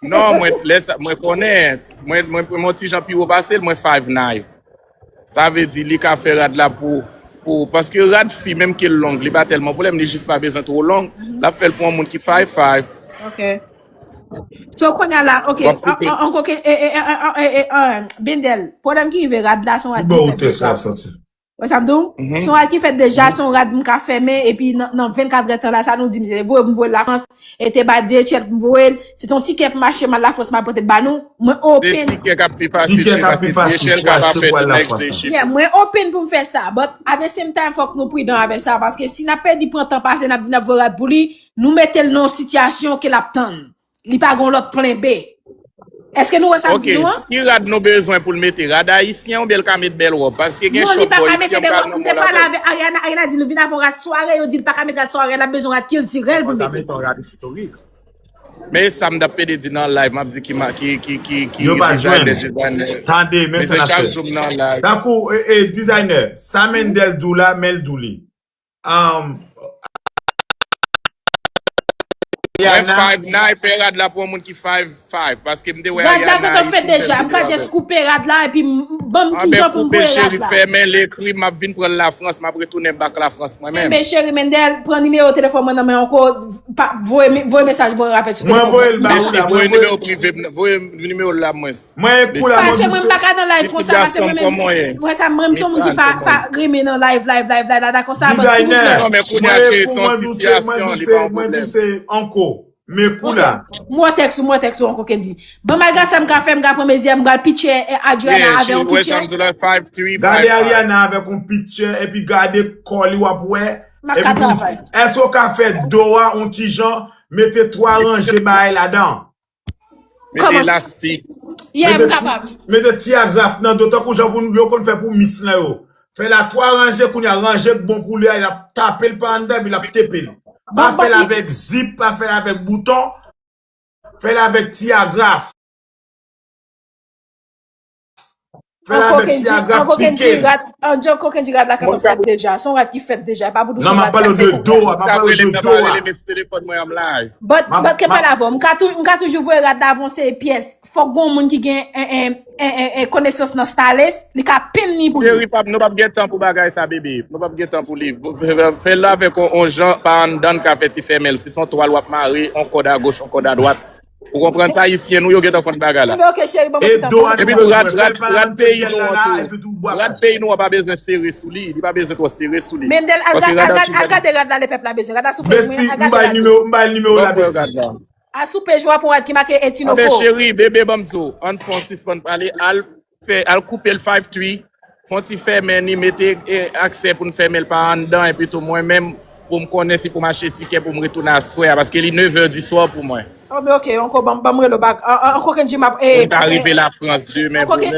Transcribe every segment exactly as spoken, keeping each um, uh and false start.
Non, mwen, lè sa, mwen konnen, mwen, mwen, mwen yon ti jan pi wo pase l, mwen five nine. Sa vle di, li ka fè rad la pou, pou, paske rad fi, menm ke l long, li pa tèlman pwoblèm, li jis pa bezwen two long. L ap fè l pou yon moun ki five five. Ok. So, kounye a la, ok, an, an, an, ok, e, e, e, e, e, e, e, Bendel, pwoblèm ki rive rad la, se yon rad ki fèt deja. Wè sa m di w? Se yon rad ki fèt deja, se yon rad m ka fèmen, epi nan, nan vennkat èdtan la, sa nou di m, se voye m voye l Lafrans, e te bay D H L pou m voye l, se t on tikè pou m achte m al Lafrans, m al pote l ba nou, mwen open. Se tikè k ap pi fasil, tikè k ap pi fasil pou achte pou al Lafrans. Yeah, mwen open pou m fè sa, but at the same time, fòk nou pridan avèk sa, paske si n ap pèdi pran tan pase, n ap di n ap voye rad pou li, nou mete l nan yon sitiyasyon ke l ap tann. Li pa gon lòt plan B. Èske nou wè sa m di nou an? Ki rad nou bezwen pou l mete? Rad ayisyen oubyen l ka met bèl wòb? Paske gen shop boy isi an, m pa nan mòd avè l. Ariana, Ariana di nou vin avè yon rad sware, yo di l pa ka met rad sware, l ap bezwen rad kiltirèl pou l mete. Men sa m t ap pede di nan live, m ap di ki, ki, ki, ki, ki designer, designer. Tande, men sa n ap fè. Tankou, e, e, designer, sa Mendel di w la, men l di w li. Um, Mwen five nine, fè rad la pou yon moun ki five five, paske m te wè Ariana Haiti. Rad la gentan fèt deja, m ka just koupe rad la epi ban m kijan pou m voye rad la. Cheri, fèmen l, ekri m, m ap vin pran l Lafrans, m ap retounen back Lafrans mwen menm. Enben cheri Mendel, pran nimewo telefòn mwen nan men ankò, voye mesaj mwen rapèl sou telefòn mwen. Mwen voye l ba ou la, mwen voye. Voye nimewo l la mwen. Mwen e kou la, mwen di se. Pase mwen m pa ka nan live konsa, pase mwen menm. Mwen sa, mwen m se yon moun ki pa, pa renmen nan live, live, live, live, la, konsa, but silvouplè. Designer, mwen e kou, mwen di se, mwen di se, mwen di se, anko. Men kou la. M wè tèks ou, m wè tèks ou ankò, Kendy. Bon, malgre sa m ka fè, m ka pran mezi a, m pral pitchè, eh, Adriana avè yon pitchè. Gade Ariana avèk yon pitchè, epi gade kò li w ap wè. M ap ka travay. Èske w ka fè do a yon ti jan, mete twa ranje bagay ladan? Mete elastik. Yeah, m kapab. Mete ti agraf nan do, tankou jan pou nou, yo konn fè pou mis lan yo. Fè la twa ranje, kounye a ranje k bon pou li a, l ap tape l pa anndan, epi l ap tepe l. Pa fè l avèk zip, pa fè l avèk bouton. Fè l avèk ti agraf. Fè l avèk ti agraf, pike l. An, John Coquin di rad la kapab fèt deja. Se yon rad ki fèt deja. E pa pou di w se yon rad ki ap fèt deja. Non, m ap pale de do a, m ap pale de do a. But, but, ke pale avè w. M ka tou, m ka toujou voye rad la avanse pyès. Fòk gon moun ki gen, en, en, en, en, en konesans nan stylist, li ka penn li pou li. Cheri, p ap, nou p ap gen tan pou bagay sa, bebe. Nou p ap gen tan pou li. Fè l avèk on, on jan, pa anndan n ka fè ti fèmen l. Si se yon twal w ap mare, on kòd agoch, on kòd adwat. Ou konprann sa, ayisyen nou yo gentan konn bagay la. Enben, ok, cheri, ban m yon ti tan pou mwen. Epi tou, rad, rad, rad peyi nou an tou. Rad peyi nou an pa bezwen sere sou li. Li pa bezwen twò sere sou li. Mendel, al gade rad la, le pèp la bezwen. Rad la sou pej mwen, al gade rad la. M bay nimewo, m bay nimewo la, mesi. A sou pej ou a pran rad ki make Etinofo. Anben cheri, bebe, ban m di w, ann fè on sispann pale, al fè, al koupe l five three, fè on ti fèmen ni, mete, eh, aksè pou n fèmen l pa anndan, epi tou mwen menm, pou m konnen si pou m achte tikè pou m retounen aswè a, paske li nevè diswa pou mwen. Anben ok, ankò, ban m, ban m rele w bak. An, an, ankò Kendji, m ap, eh, pou m ka rive Lafrans demen bonè.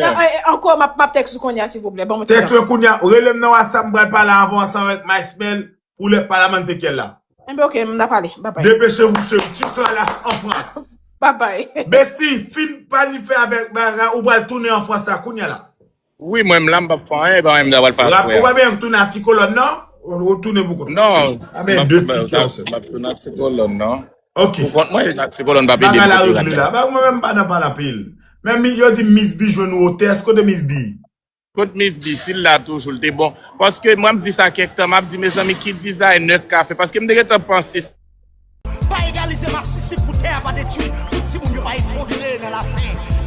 Ankò, m ap, m ap tèks ou kounye a, silvouplè. Ban m yon ti tan. Tèks mwen kounye a, rele m nan WhatsApp, m pral pale avè w ansanm avèk Maïsmel. Pou lè pale a Mantekyèl la. Enben ok, m ap pale. Babay. Dépêchez-vous, cheri, tu seras là en France. Babay. Besi, fin planifye avèk bagay, ou pral tounen an Frans la kounye a la. Wi, mwen m la, m p ap fè anyen, pa menm m ta pral fè aswè a. Ou pa bezwen tounen a Ti Kolòn non? Ou tounen pou kont ou. Non. A men de tikè ou sèl. M ap tounen a Ti Kolòn non. Ok. Pou kont mwen, Ti Kolòn p ap ede m kote rad la. Bagay la regle la. Ba mwen menm m pa nan pale anpil. Men yo di Miss B jwenn wotè, èske kote Miss B? Kot Miss B, si l la toujou, l te bon. Paske mwen, m di sa kèk tan, m ap di, mezanmi, ki designer k ka fè? Paske m te gentan panse. Pa egalize masisi pou tè a pa detwi, pou timoun yo pa efondre nan lafen.